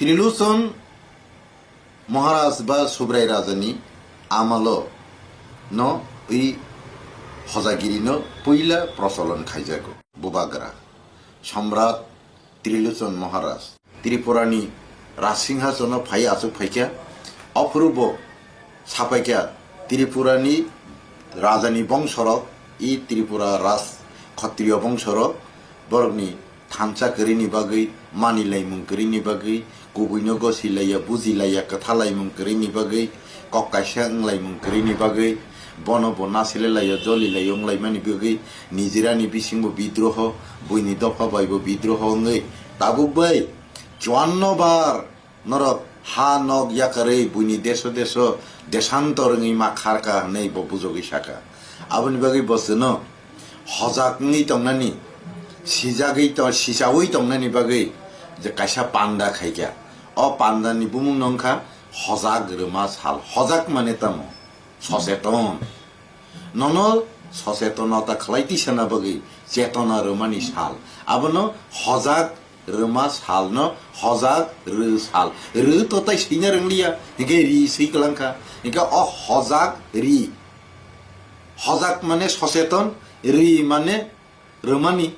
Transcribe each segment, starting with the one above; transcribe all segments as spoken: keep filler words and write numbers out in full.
Trilochon Maharaj ba Subrai Rajani amalo no i hojagiri no puila procholon khaijago. Bubagra Samrat Trilochon Maharaj Tripurani Rajsinghasono phai achuk phaikha, ophurubo saphaikha Tripurani Rajani bongsorok, i Tripura Raj Khatriyo bongsorok, borokni thansa kwrwini bagwi, manilaimung kwrwini bagwi, kubuino gosilaiya, bujilaiya, kwthalaimung kwrwini bagwi, kok kaisa wnglaimung kwrwini bagwi, bono bo nasilelaiya, jolilaiya wnglaimani bagwi, nijirani bisingbo bidroho, buini dopha baibo bidroho wngwi, tabuk bai chuanno bar norok ha nok yakarwi buini deso deso desantor wngwi ma kharka hwnwi bo bujogwi saka. Aboni bagwi bo chwngno hojak wngwi tongnani, sijagwi to-, sichaui tongnani bagwi je kaisa panda khaikha. O pandani bumungno wngkha hojak rwma sal. Hojak mane tamo? Socheton. Nono sochetonota khlai tisana bagwi chetona rwmani sal. Abono hojak rwma salno hojak rw sal. Rw to tai swina rwngliya, hinkhe ri swi kwlangkha. Hinkhe o hojak ri. Hojak mane socheton, ri mane rwmani.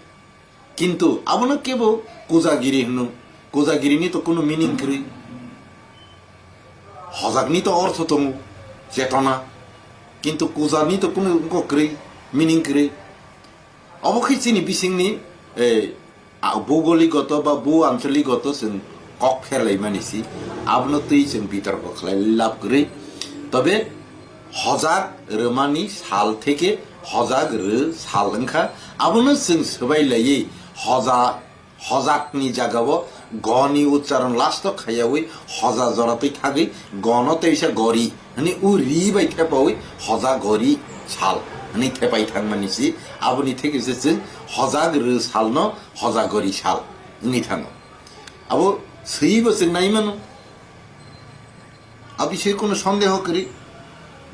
Kintu abono kebo kujagiri hwno. Kujagirini to kunu meaning kwrwi. Hojakni to ortho tongo, chetona. Kintu kujani to kunu wngkok kwrwi, meaning kwrwi. Obo khe chini bisingni, eh, a, bhougolikgoto ba bhou ancholigoto chwng kok pherlaimani si. Abono twi chwng bitorko khlai lab kwrwi. Tobe hojak rwmani sal theke hojak rw sal wngkha. Abono chwng swbai laiwi hoja, hojakni jagao goni uchcharon last o khaiyawi hoja jora twi thagwi gono teisa gori hwnwi u ri bai thepawi hoja gori sal hwnwi thepai thangmani si. Aboni theke se chwng hojak rw salno hoja gori sal wngwi thango. Abo swibo chwng nai mano. A bisoi kunu sondeho kwrwi.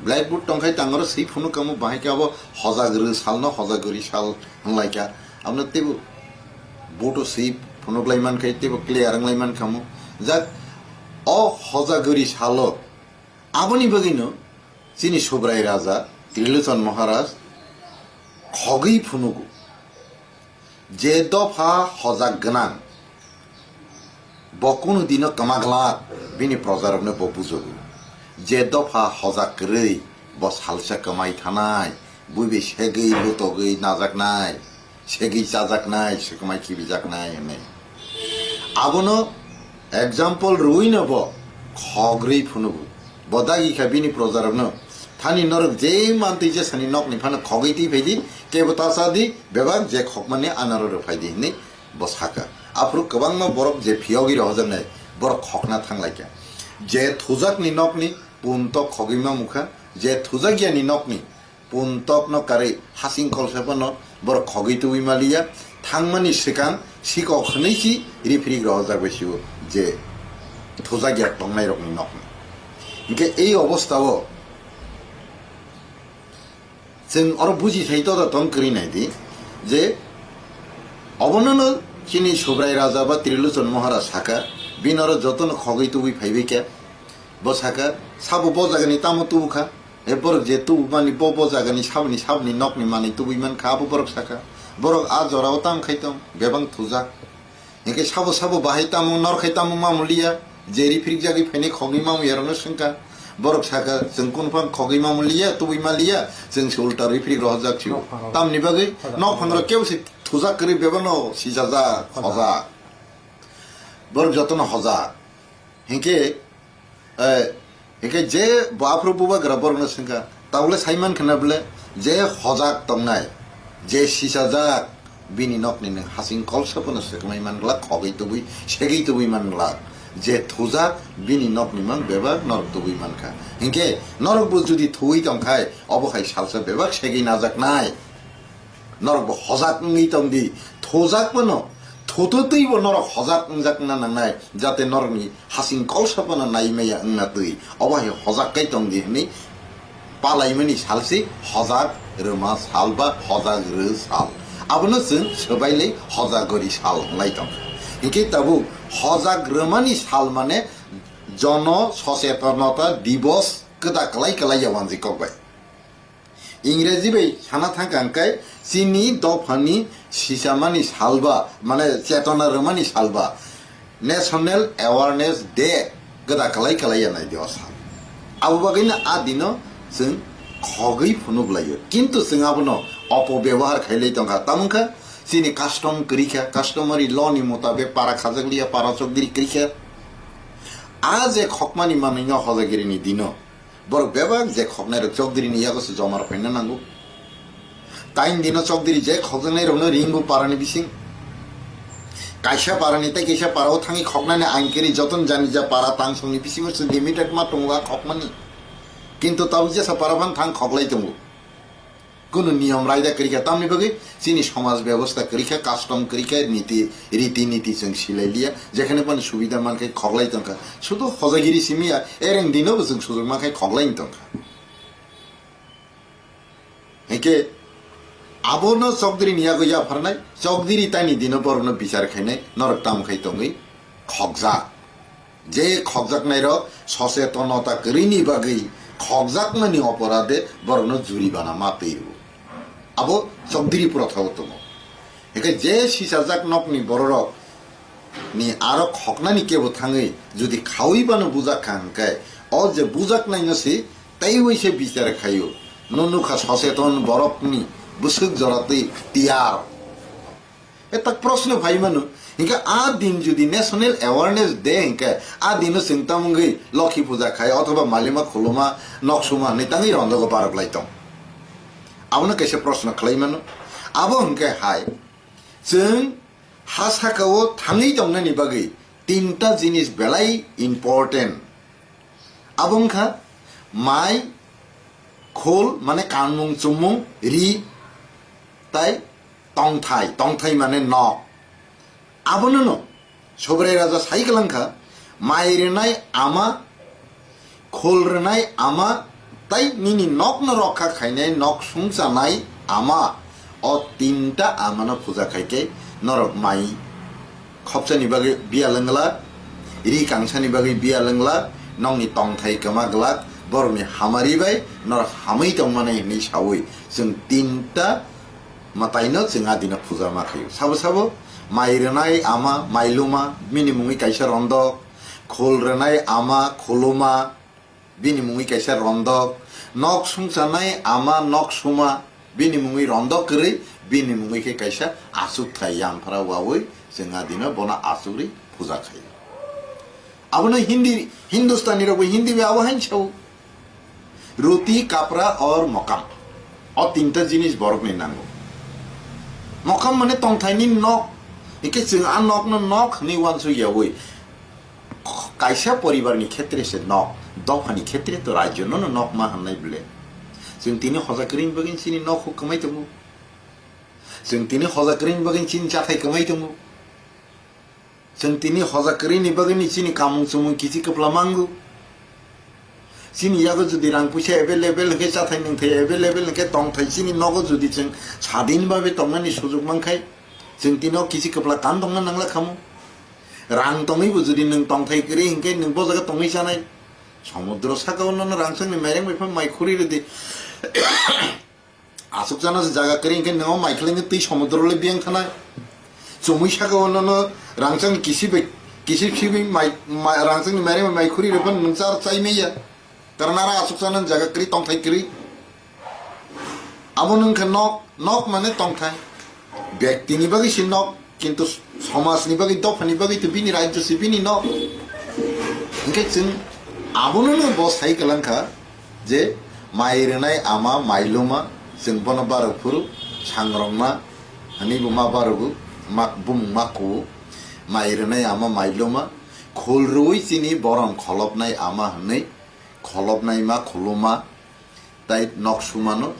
Blackboard tongkhai tangoro swi phunuk kamo, bahai khe abo hojak rw salno hojak gori sal hwnlaikha. Abno teibo boardo swi phunuklai mankhe teibo clear wnglai mankha mo. Jak, o hojak gori salo aboni bagwino chini Subrai Raja Trilochon Maharaj khogwi phunugo. Je dopha hojak gwnang, bo kunu dino kwma glak, bini projarokno bo bujogo. Je dopha hojak kwrwi, bo salsa kwmai thanai, buibai segwi lutogwi najaknai, segwi chajaknai, swkmai khibijaknai hwnwi. Abono example rwino bo khogwi phunugo. Bo dagi kha bini projarokno, "Thani norok je mantwi jesani nokni phano khogwi twi phaidi, kebo ta chadi, bebak je khokmani anaro rw phaidi," hwnwi bo sakha. Aphuru kwbangma borok je phiyogwi rohojaknai, borok khokna thanglaikha. Je thujakni nokni puntok khogwi mamukha, je thujakyani nokni puntokno karwi hasing kolsa phano borok khogwi tubui maliya, thangmani swkang sikok hwnwi si riphirik rohorjak bai sio je thujakya tongnairokni nokni. Hinkhe ei obostao chwng oro buji thai to tong kwrwi naidi je obonono chini Subrai Raja ba Trilochon Maharaj saka, bini oro jotono khogwi tubui phaibai khe, bo saka, sabo bo jagani tamo tubukha, e borok je tubumani bo bo jagani saboni saboni nokni manwi tubui mankha, abo borok saka. Borok a jorao tam khai tong, bebak thujak. Hinkhe sabo sabo bahai tamo, nor khai tamo mamu liya, je riphirik jagwi phainai khogwi mamu yarokno swngkha. Borok saka, "Chwng kunu phang khogwi mamu liya, tubui ma liya, chwng se ulta riphirik rohorjak sio." Nok phangrok. Tamni bagwi nok phangrok kebo se thujak kwrwi bebakno sijajak, hojak. Borok jotono hojak. Hinkhe, eh, hinkhe je bo aphuru bubagra borokno swngkha, tabole sai mankha na bole, je hojak tongnai, je sisajak, bini nokni nwng hasing kolsa phano swkmai man glak, khogwi tubui, segwi tubui man glak, je thujak, bini nokni mang bebak norok tubui mankha. Hinkhe norokbo jodi thuwi tongkhai, obo hai salsa bebak segwi najaknai. Norokbo hojak wngwi tongdi, thujak phano, thututwibo norok hojak wngjak wngna nangnai, jate norokni hasing kolsa phano nai maya wngna twi, obo hai hojak kai tongdi hwnwi palaimani salsi hojak rwma sal ba hojak rw sal. Abono chwng swbailai hojak gori sal wng lai tongkha. Hinkhe tabuk Hojak rwmani sal mane Jono Sochetonota Dibos kwda kwlai kwlai ya wanjwi kok bai. Ingreji bai sana thangkha hwnkhe chini dophani sichamani salba, mane chetona rwmani salba, National Awareness Day kwda kwlai kwlai ya nai di o sal. Abo bagwino a dino chwng khogwi phunuk laio. Kintu chwng abono opobebohar khailai tongkha. Tamo wngkha chini custom kwrwi kha, customary law ni mutabek para khajak liya, para chokdiri kwrwi kha. A je khokmani manwino Hojagiri ni dino borok bebak je khoknai rok chokdiri ni yago se jomar phaina nango. Tain dino chokdiri je khokjaknai rokno ringo parani bising. Kaisa parani tei kaisa parao thangwi khoknani ain kiri joton jani ja para tangsongni bisingo se limited ma tongo a khokmani. Kintu tabuk jesa para phan thang khoklai tongo. Kunu niyom raida kwrwi kha, tamni bagwi chini somaj bebosta kwrwi kha, custom kwrwi kha, niti, riti niti chwng silai liya, jekhane phano subida mankhe khoklai tongkha. Sudu Hojagiri simi ya, ereng dino bo chwng sujuk mankhe khoklai tongkha. Hinkhe abono chokdiri ni yago yapharnai, chokdiri tani dino borokno bichar khainai, norok tamo khai tongwi khokjak. Je khokjaknairok sochetonota kwrwini bagwi khokjakmani oporade borokno juribana ma twi rwo. Abo chokdiri prothao tongo. Hinkhe je sisajak nokni bororok ni aro khoknani kebo thangwi jodi khawi bano bujak kha hwnkhe, o je bujaknaino se teiwi se bichar khaio. No nukha socheton borokni bwswk jora twi tiyar. E tak proshno phai mano. Hinkhe a din jodi National Awareness Day hinkhe a dino chwng tamungwi Lokhi puja khai othoba malima khuluma nok suma hinwi tangwi rondogo barok lai tong. Abono kaisa proshno khlai mano. Abo hinkhe hai chwng ha sakao thangwi tongnani bagwi tinta jinis belai important. Abo wngkha mai, khul, mane kanmung chumung, ri, tai tongthai, tongthai mane nok. Abono no Subrai Raja sai kwlangkha, mai rwnai ama, khul rwnai ama, tai nini nokno rokha khainai nok sungchanai ama, o tinta amano puja khaikhe norok mai khopsani bagwi biya lwng glak, ri kangsani bagwi biya lwng glak, nokni tongthai kwma glak, borokni hamari bai norok hamwi tongmani hinwi saui chwng tinta mwtaino chwng a dino puja ma khaio. Sabo sabo mai rwnai ama, mai luma, bini mungwi kaisa rondok, khul rwnai ama, khuluma, bini mungwi kaisa rondok, nok sungchanai ama, nok suma, bini mungwi rondok kwrwi, bini mungwi khe kaisa achukthai yamphra waui chwng a dino bono achukrwi puja khaio. Abono Hindi, Hindustani rokbo Hindi bai abo haino sao. Roti, kapra or mokam. O tinta jinis borokni nango. Mokam mane tongthaini nok. Hinkhe chwng a nokno nok hinwi uansuk yaui. Kaisa poribarni khetre se nok, dophani khetre to rajyono no nok ma hwnwi bwle. Chwng tini hoja kwrwini bagwi chini nok huk kwmai tongo. Chwng tini hoja kwrwini bagwi chini chathai kwmai tongo. Chwng tini hoja kwrwini bagwini chini kamung chumung kichi kwpla mango. Chini yago jodi rang puisa available hwnkhe, chathai nwngthai available hwnkhe, tongthai chini nogo jodi chwng sadin babe tongnani sujuk mankhai, chwng tini o kichi kwpla kan tongna nangla khamu. Rang tongwibo jodi nwng tongthai kwrwi hwnkhe nwng bo jaga tongwi chanai. Somudro sakao nono rangchakni mairang bai phan mai khuri rwdi. Aswk chana se jaga kwrwi hwnkhe nwng o mai khwlaino twi somudro le biyang thanai. Chumui sakao nono rangchakni kisi bai, kisi sibui mai, mai, rangchakni mairang bai mai khuri rw phan nwng char chai maya. Karon aro aswk chana jaga kwrwi, tongthai kwrwi. Abo nwng khe nok, nok mane tongthai. Bektini bagwi se nok, kintu somajni bagwi, dophani bagwi to bini rajyo se bini nok. Hinkhe chwng abono no bo sai kwlangkha je mai rwnai ama, mai luma, chwng bono barok phuru sangrokma hwnwi bo ma barogo, ma, bumung ma kuo. Mai rwnai ama, mai luma, khul rwui chini borom kholopnai ama hwnwi kholopnai ma, khuluma, tai nok sumano